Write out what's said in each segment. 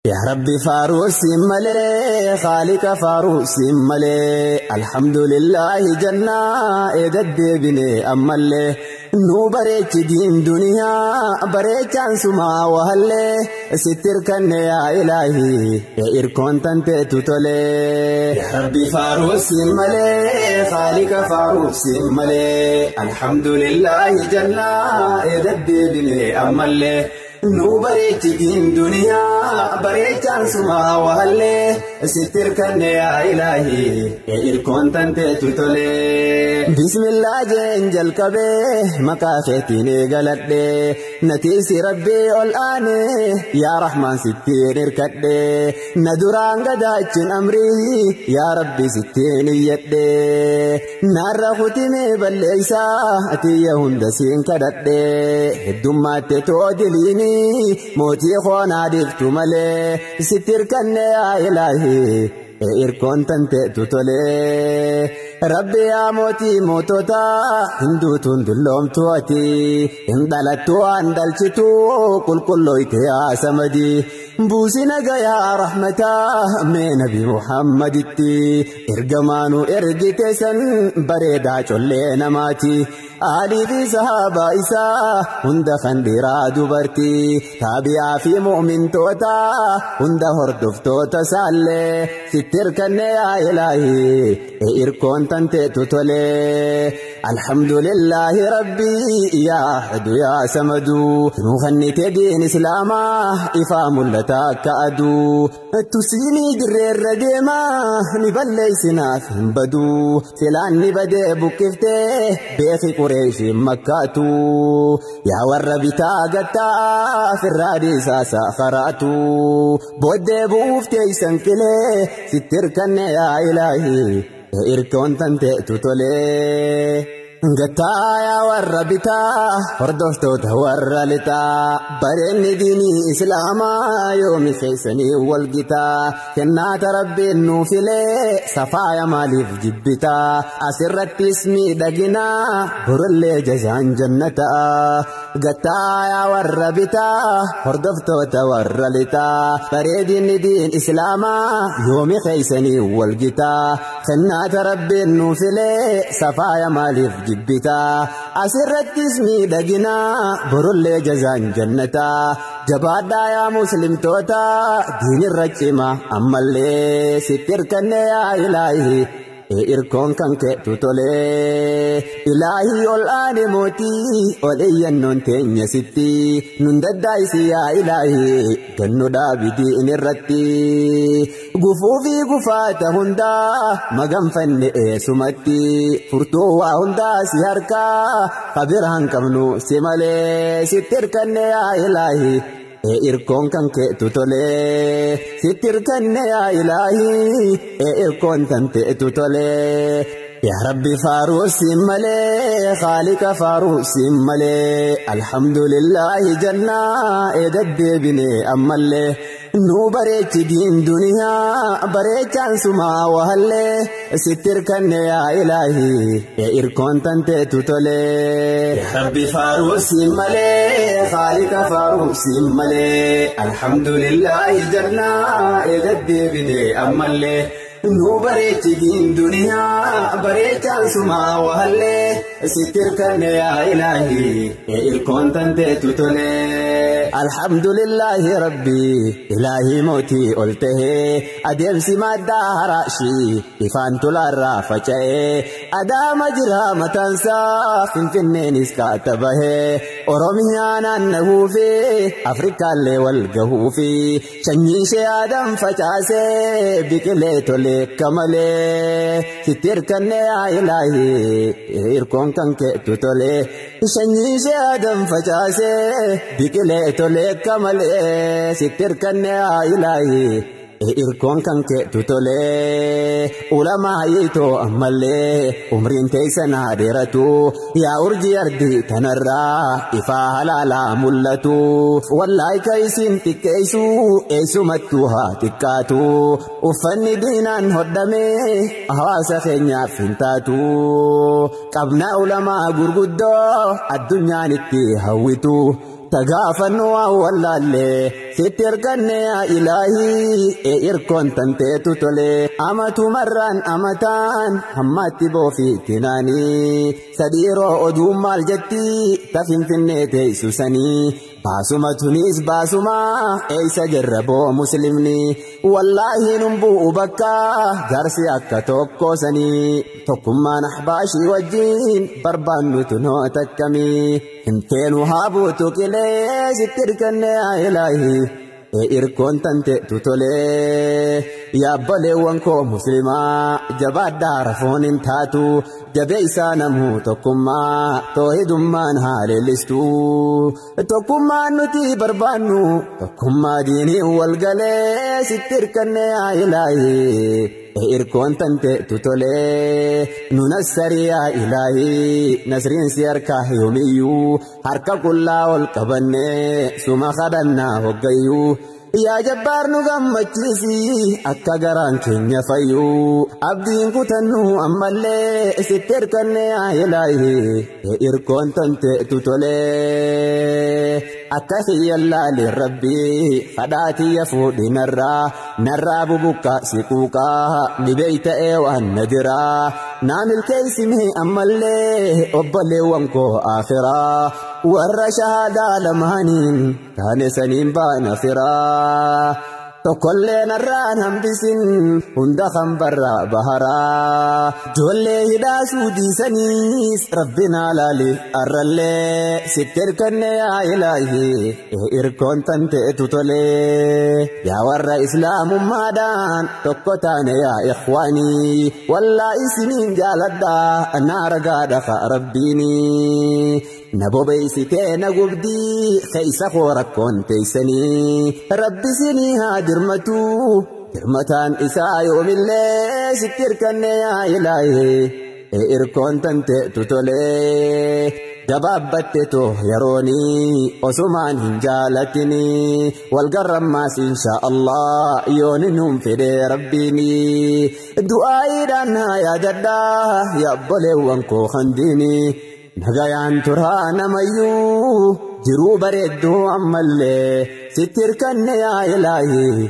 Yaa Rabbi faaruusi malee Khaaliqa faaruusi malee alhamdulillahi jannaa eegaddeebine ammallee nu bareechi diin duniyaa bareechaan sumaa wahallee sitti irkanne yaa ilaahi irkoon tanteetu tolee. Yaa Rabbi faaruusi malee Khaaliqa faaruusi malee alhamdulillahi jannaa eegaddeebine ammallee. Nu bareechi diin duniyaa bareechaan sumaa wahallee sitti irkanne yaa ilaahi irkoon tanteetu tolee. Bismillaa jeen jalqabee maqaa keetiin eegaladhee natiisi rabbii ol aanee yaa rahmaan sittiin irkadhee na duraan gadaachin amrii yaa rabbi sittiin iyyadhee naarra kutimee balleeysaa atiyya hunda siin kadhadhee heddummaatti too diliini. Mootii koonaa dhiiftu malee sitti irkanne yaa ilaahi irkoon tanteetu tolee. Rabbi yaa mootii moototaa hinduutuun dulloomtu ati hin dhalattu waan dhalchitu qulqullooyte yaa samadii. Buusi nagayaa rahmataa mee nabi Muhammaditti ergamaanuu ergite san bareedaa collee namaati. Aalii fi sahaabaa isaa hunda kan dhiiraa dubartii taabi'aa fi mu'mintoota hunda hordoftoota isaallee sitti irkanne yaa ilaahi irkoon tanteetu tolee. Alhamdulillahi rabbii yaa ahadu yaa samadu nuu kennite diin islaamaa ifaa mul'ata akka aduu tusiinii dirreerra deemaa ni balleessinaaf hin baduu filaan ni badee buqqiftee beeki Qureeshiin makkaatu yaa warra bitaa gattaa firraa dhiisaa saafaraatu booddee bu'uuf teessan qilee sitti irkanne yaa ilaahi irkoon tanteetu tolee. Gattaa yaa warra bitaa hordoftoota warra lixaa bareenni diinii islaamaa yoomi keessanii wal gitaa kennaata rabbiin nuu filee safaaya maaliif jibbitaa asirrattis miidhaginaa borollee jazaan jannataa. Gattaa yaa warra bitaa hordoftoota warra lixaa bareedinni diin islaamaa yoomi keessanii wal gitaa kennaata rabbiin nuu filee safaaya maaliif jibbitaa asirrattis miidhaginaa borollee jazaan jannataa jabaadhaa yaa muslimtoota diinirra cima ammallee sitti irkanne yaa ilaahi irkoon kan keetu tolee. Ilaahii ol aane mootii ol iyyannoon teenya sitti nun daddaayisi yaa ilaahi gannu dhaabi diin irratti gufuu fi gufaata hundaa maganfanne eessumatti furtuu waa hundaa si harkaa kabira hin qabnu si malee sitti irkanne yaa ilaahi. Irkoon kan keetu tolee sitti irkanne yaa ilaahi irkoon tanteetu tolee. Yaa Rabbi faaruusi malee Khaaliqa faaruusi malee alhamdulillahi jannaa eegaddeebine ammallee nu bareechi diin duniyaa bareechaan sumaa wahallee sitti irkanne yaa ilaahi irkoon tanteetu tolee. Yaa Rabbi faaruusi malee Khaaliqa faaruusi malee alhamdulillahi jannaa eegaddeebine ammallee. Nu bareechi diin duniyaa bareechaan sumaa wahallee sitti irkanne yaa ilaahi irkoon tanteetu tolee. Alhamdulillahi rabbii ilaahii mootii ol tahee adeemsi maddaa haraashii ifaan tolaarraa faca'ee adaama jira mataansaa finfinneenis kaata bahee Oromiyaa naannahuufi Afrikaallee wal gahuufi sanyii ishee aadam facaasee biqilee tolee. Kamalee sitti irkanne yaa ilaahi irkoon kan keetu tolee sanyii ishee aadam facaasee biqilee tolee kamalee sitti irkanne yaa ilaahi irkoon kan keetu tolee ulamaa hiitoo ammallee umriin teessan haa dheeratu yaa urjii ardii tanarraa ifaa halaalaa mul'atu wallaahi ka isin xiqqeessu eessumattuu haa xiqqaatu uffanni diinaan hodhamee hawaasa keenyaaf hin taatu qabna ulamaa gurguddoo addunyaan itti hawwitu. Tagaafannu waan wallaallee sitti erganne yaa ilaahii ee irkoon tanteetu tole amatumarraan amataan hammaatti boofiitti naanii sadiiroo oduun maal jetti ta finfinnee teessu sanii baasuma tunis baasuma eeysa jirra boo muslimni wallaahi nun bu'u bakka jaarsi akka tokko sanii tokkummaan ahbaashii wajjiin barbaannu tunoo takkamii himteenu haa buutu qilee sitti irkanne yaa ilaahii ee irkoon tanteetu tolee yaabboleewwan koo muslimaa jabaadhaa rafoon hin taatu jabeeysaa namuu tokkummaa toohidummaan haa leellistu tokkummaan nuti barbaannu tokkummaa diinii wal galee sitti irkanne yaa ilaahii ee irkoon tanteetu tolee nu nassarii yaa ilaahii nasriin si harkaa yoomiyyuu harka qullaa ol qabannee suma kadhannaa hoggayyuu yaa jabbaar nu gammachiisi akka garaan keenya fayyuu abdiin kutannu ammallee sitti irkanne yaa ilaahii ee irkoon tanteetu tolee akka kiyyan laalin rabbii kadhaatiyya fuudhi narraa narraa bubukka si quuqaa dhibee ta'ee waan na diraa naa milkeessimee ammallee obboleewwan koo akhiraa warra shahaadaa lamaaniin taane saniin baana firaa tokkollee narraan hambisin hunda kan barraa baharaa ijoollee hidhaa suudiisaniis rabbinaa laali arrallee sitti irkanne yaa ilaahii ee irkoon tanteetu tolee yaa warra islaamummaadhaan tokko taane yaa ikhwaanii wallaa isiniin jaaladhaa naa ragaadha ka rabbiinii na bobeeysitee na gubdii keeysa koo rakkoon teeysanii rabbi sinii haa dirmatu dirmataan isaa yoomillee sitti irkanne yaa ilaahii ee irkoon tanteetu tolee gabaabbatte too yeroonii osumaan hin jaalatinii walgarrammaas inshaa Allah yooni nuun fedhee rabbiinii du'aayiidhaan naa yaadadhaa yaa obboleewwan koo handiinii nagayaan turaa namayyuu jiruu bareedduu ammallee sitti irkanne yaa ilaahii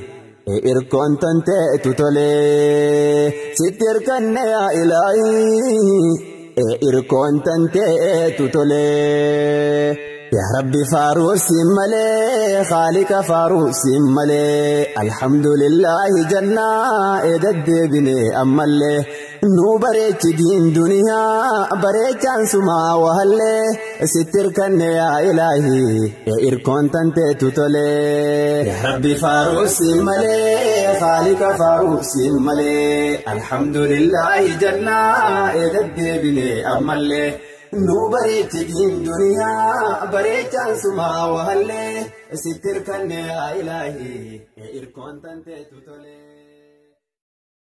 ee irkoon tanteetu tolee sitti irkanne yaa ilaahii ee irkoon tanteetu tolee yaa rabbi faaruusi malee khaalika faaruusi malee alhamdulillaahi jannaa ee deddeebine ammallee nu bareechi diin duniyaa bareechaan sumaa wahallee sitti irkanne yaa ilaahii ee irkoon tanteetu tolee yaa rabbi faaruusi malee khaalika faaruusi malee alhamdulillaahi jannaa ee deddeebine ammallee nu bareechi diin duniyaa bareechaan sumaa wahallee sitti irkanne yaa ilaahii ee irkoon tanteetu tolee.